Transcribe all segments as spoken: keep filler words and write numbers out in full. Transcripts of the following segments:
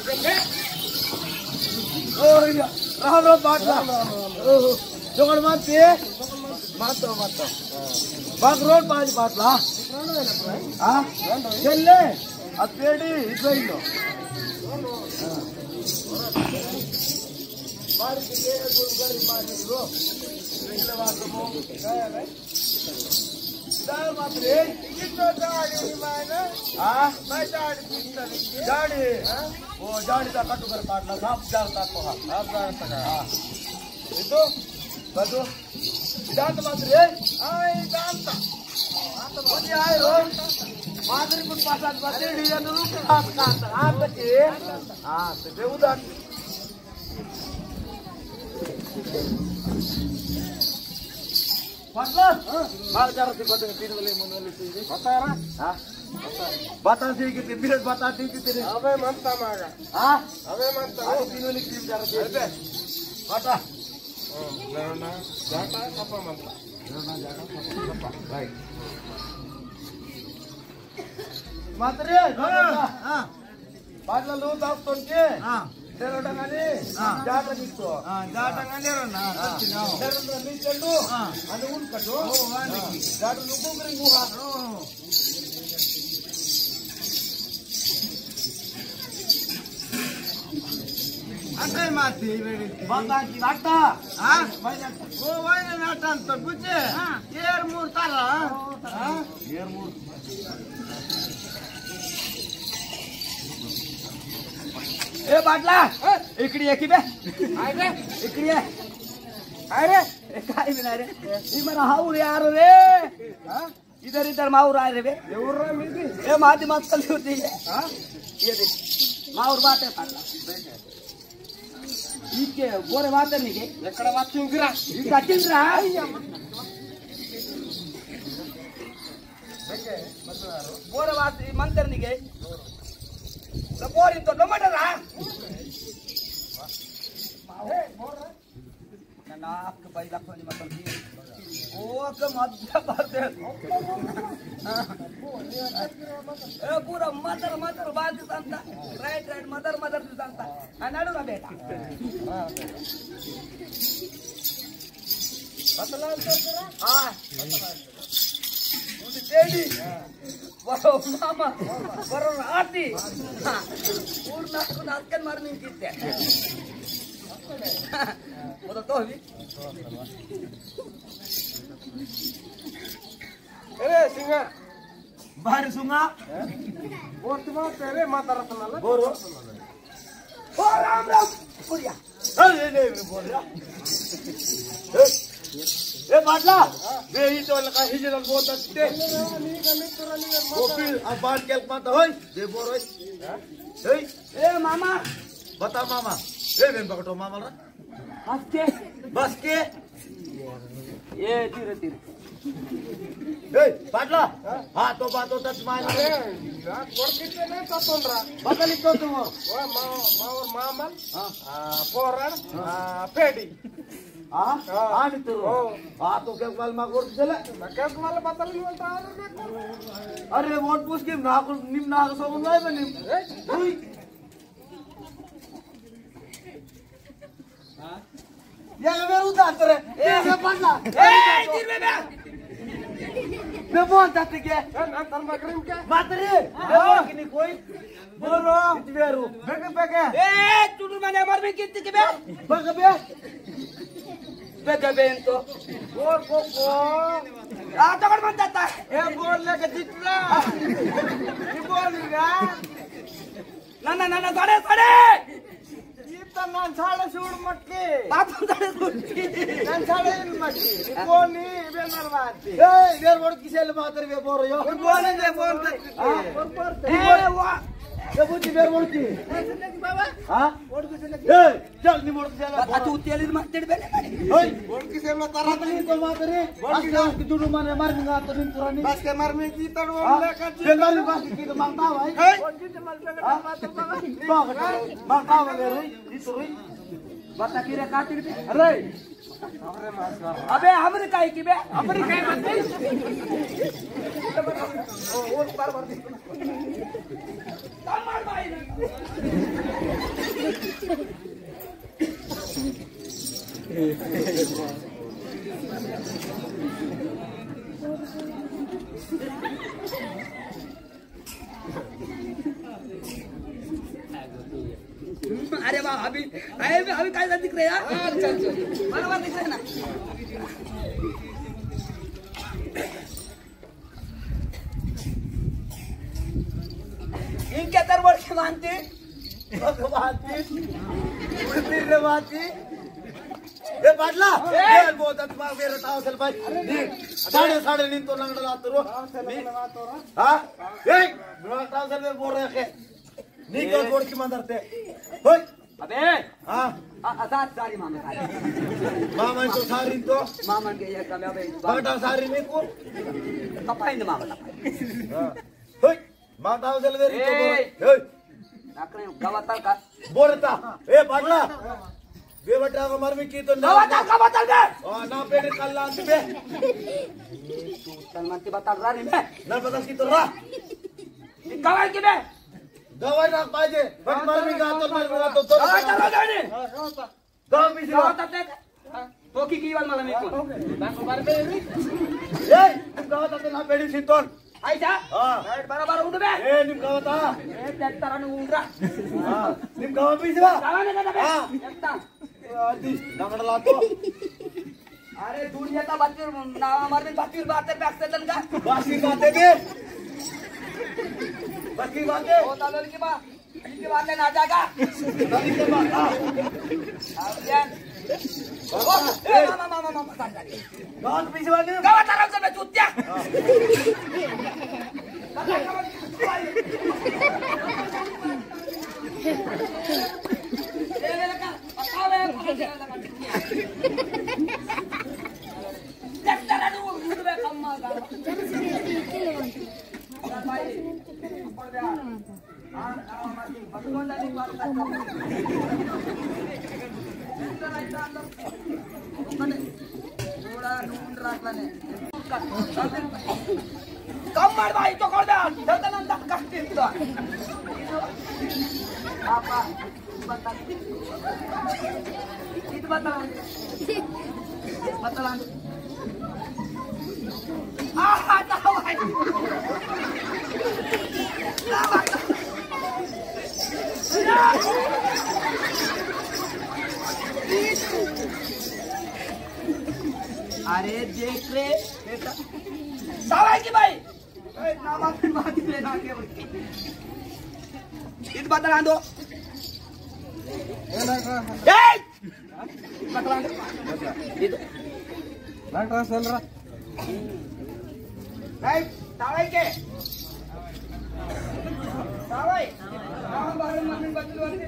ओ, या, राम राम बाटला। राम राम, राम राम। ओहो, जोगड़ मानते? मानतो, मानतो। बाग रोड पाँच बाटला। हाँ? चल ले। अब पेड़ी, इतना ही लो। हाँ। बारी के लिए गुरु गरीब बारी रो। पिछले बार तो वो गया है। दाल मात्रे। कितना दाढ़ी मायने? हाँ? मैं दाढ़ी पीता नहीं। दाढ़ी? हाँ? वो दाढ़ी का कटु कर काटना, साफ जाल तक को हाँ। साफ जाल तक। हाँ। ये तो, बदो। दांत मात्रे? हाँ, ये दांत। कोणी आहे हो? मात्रे कुठ पासात बसले, डिझाईन रूप हात काढतात. हात बच्चे. हाँ, तो बेहुदा। पटला? हाँ। मार चारों से बदल तीन वाले, मुन वाले से। बता रहा? हाँ। बता। बता से कि तीन मिनट बता दी कि तेरे। अबे मनता मागा। हाँ? अबे मनता। अरे तीन वाली क्रीम चारों से। अबे। बता। हाँ, ना, ना। जाता है, सपा मनता। ना, ना, जाता है, सपा, सपा। राइट। मात्रे, हाँ, हाँ। बाटला लो दास तोन के? हाँ। तेरो डंगानी? हाँ। जाटा निकतो। हाँ, जाटा हाँ। डंगानी रो ना, हाँ। सच्ची ना हो। तेरो डंगानी चंदू? हाँ। अने उन कटो? ओ, वाह, हाँ। देखी। जाटा लुको करी मुहा। ओ। अटे माती, बेड़ी। बाता की बाता। हाँ? भाई जाता। ओ, भाई ने नाटन तो पूछे। हाँ। येर मूर ताला। हाँ। येर मूर। ए बाटला, इकड़ी एकी बे। आय बे। इकड़ी ए। अरे, ए, काय बिना रे? ई मरा हाउर यार रे। हाँ? इधर, इधर माउर आय रे बे। ए उर्रा मीदी। ए मादी मत कल उठी है। हाँ? ये दे। माउर बात है बाटला। इके बोरे बात नहीं के। एकडा बात क्यों गिरा? इका क्यों गिरा? बोरे बात मंत्र नहीं के। तो बोरी तो टमाटर आ। ना, ना, आपके भाई लखन जी मतलब कि वो के मध्य प्रदेश। ए, पूरा मदर, मदर बात जानता। राइट, राइट, मदर, मदर जानता। हाँ, नाडू ना बेटा। मतलब तो तेरा? हाँ। उनकी तेरी। बरो मामा, बरो आती। हाँ। पूर्ण को नाचकन मार नहीं कीते। वो तो, तो भी। अरे सिंगा। बाहर सुंगा। बोर्ड में तेरे माता रत्न ला। बोरो। ओ राम राम। बढ़िया। अरे, नहीं, नहीं, बोल रहा। ए, ए, बाटला, बे, ही तो लगा, ही जरा बोल सकते। वो फिर, अब बाहर क्या माता होय? बे, बोल रहा है। ए, ए, मामा। बता, मामा। ए, बेन पकड़ो, मामा रा। बस के? बस के? ए, धीरे, धीरे। ए, पाटला। हाँ? हाँ, तो बात होता तुम्हारी। अरे, ना, बोर्ड कितने नहीं तो सुन रहा। बदल तो तुम। वो मा-, मा-, और मामल। हाँ। आ, पोरण, हाँ। आ, पेडी। हाँ? हाँ। हाँ, नहीं तो। ओ। हाँ, तो क्या बाल मा गोर चले? मैं क्या बाल बदल नहीं बोलता, और मैं कौन? अरे, वोट पूछ के ना, निम ना, सो बोल रहा है, निम। ए? उई। हाँ? या, या, मेरे उधार करे। ए, मैं पढ़ना। ए, तीन में बे। मैं बोल जाते क्या? ए, ना, तन मकरिम क्या? बात रे। हाँ। मैं बोल कि नहीं कोई? बोलो। इतने रू। बेके, बेके। ए, चुटू माने अमर में कितने के बे? बेके बे। बेके बे इन तो। बोल, बोल, बोल। आ, तो कर मन जाता है। ए, बोल लेके जितना। ये बोल रहा। ना, ना, ना, ना, साड़े, साड़े। इतना ना साड़े सूड़ मटके। तातम साड़े सूड़। ना साड़े इन मटके। कोनी बेनर बात। ए, बेर बोर्ड किसे ले मातर बे बोर यो। बोल ले बोल। हाँ? ए, वाह। ये बुद्धि बेर बोर्ड की। हाँ? बोर्ड किसे ले। ए, चल, नी मोड़ के चला। बात तू तेल इन मार तेरे बेले मारे। ओए। बोल किसे मत कर। पत्नी को मार रे। बोल बस किसे। आज की जुड़ू माने मार दूंगा तो दिन पुरानी। बस के मार में की तड़वा हाँ? में का ये मार बस की तो मांगता भाई। ए? बोल किसे मत कर। हाँ? मांगता वाले रे, ये तो रे। बता की रे कातिल पे। अरे। अबे, हमरे काई की बे? हमरे काई मत नहीं। ओ, ओ, बार, बार। तमार भाई ना। अरे वाह, अभी, अरे, अभी, अभी काय दिख रहे यार? हाँ, चल, चल। बराबर दिख रहे ना? इनके तरवर के मानती, भगवानती, फिर रे मानती। ए बाटला, ए! ए बहुत अच्छा, मेरे ताव से भाई। साढ़े, साढ़े नींद तो लंगड़ा लात रो। हाँ? ए, मेरे ताव से बोल रहे हैं। नी को ए। बोल की मंदर ते। होय। अबे। हाँ। आ, आ, साथ सारी मामा सारी। मामा तो सारी तो। मामा के ये कम अबे। बाटा सारी नी को। कपाइन मामा कपाइन। हाँ। होय। माता उजल वेरी तो ए। बोल। होय। नाकरे गवता का। बोलता। ए, बाटला। बे बटा को मरमी की तो ना। गवता का बतल बे। ओ, ना पेट कल्ला अंत बे। तू तन मन की बतल रहा रे मैं। ना बतल की तो रहा। गवाई की बे। गवाई ना पाजे। बट मरमी का तो मरमी का तो तो। गवाई चला जाने। गाँव पीछे गाँव वा। तक देख। तो की की वाल मला मी कोण? बाको बार पे री। ए, तुम गाँव तक ना पेड़ी सिंतोन। आई जा। हाँ। राइट बराबर उड़ बे। ए, निम गाँव ता। ए, ट्रैक्टर अनु उड़ रहा। हाँ, निम गाँव पीछे वा। गाँव ने कहता बे। हाँ। ट्रैक्टर। आदि, नंगड़ ला तो। अरे, दुनिया का बच्चों, नाम हमारे बच्चों बातें पैक से तन का। बासी बातें बे। बासी बातें। होता लोल की बात। इनके बाद में ना जागा। इनके बाद, हाँ। अब यार। ओ, ए, मामा, मामा, मामा, साथ जाके। गाँव पीछे वाले। गाँव तारा से मैं चूतिया। हाँ। ए, ले लगा, बताओ रे, कौन सा लगा? देख, तेरा तो वो मुंह में कम मार रहा। भाई, ऊपर दे आ। कम्मर भाई तो कर दे, दर्दनंद कष्ट तो। आपा, बता। इत बता। बता। आहा, तावाई। अरे देख रे, बेटा। तावाई की भाई। ए, ना बात, बात ले ना के। इत बता ना दो। ए! डॉक्टर सेलरा। राइट, तावाई के। तावाई। राम बारे मन बदल वाले।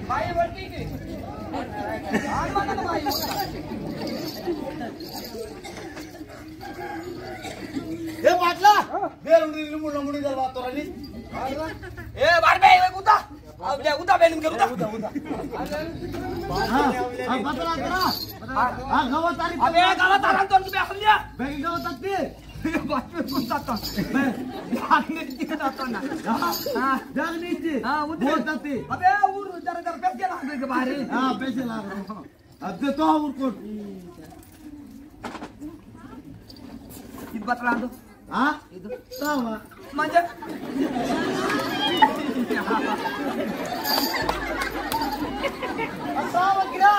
भाई वर्ती के। आन माता भाई। ए बाटला, बेर उंडी मुंडी मुंडी दलवा तोरनी। ए बार बे, ए कुत्ता। अब दे, उदा बेनिम के उदा। उदा, उदा। हाँ, हाँ, बतला, बतला। हाँ, गवा तारी। अबे, गवा तारा तो उनके बेहल लिया। बेगी गवा ताती। बात में कौन ताता? मैं, जागने की ताता ना। हाँ, हाँ। जागने की। हाँ, उधर। बहुत ताती। अबे, उर जरा, जरा पैसे लाग गए के बाहर। हाँ, पैसे लाग गए। अब दे तो और कौन? इत बतला दो। हाँ? तावा। मंजा। तावा गिरा।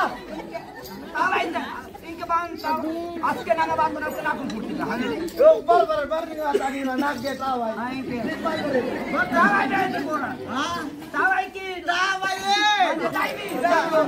तावा इंदा। इनके बांग तावा। आज के नाना बांग बना के नाकु फुट दिला। हाँ, नहीं। यो, बर, बर, बर, नहीं आता, नहीं ना, नाक दे तावा। हाँ, इनके। बर, तावा इंदा, इंदा बोला। हाँ? तावा की। तावा ये। मंजा ताई भी। तावा।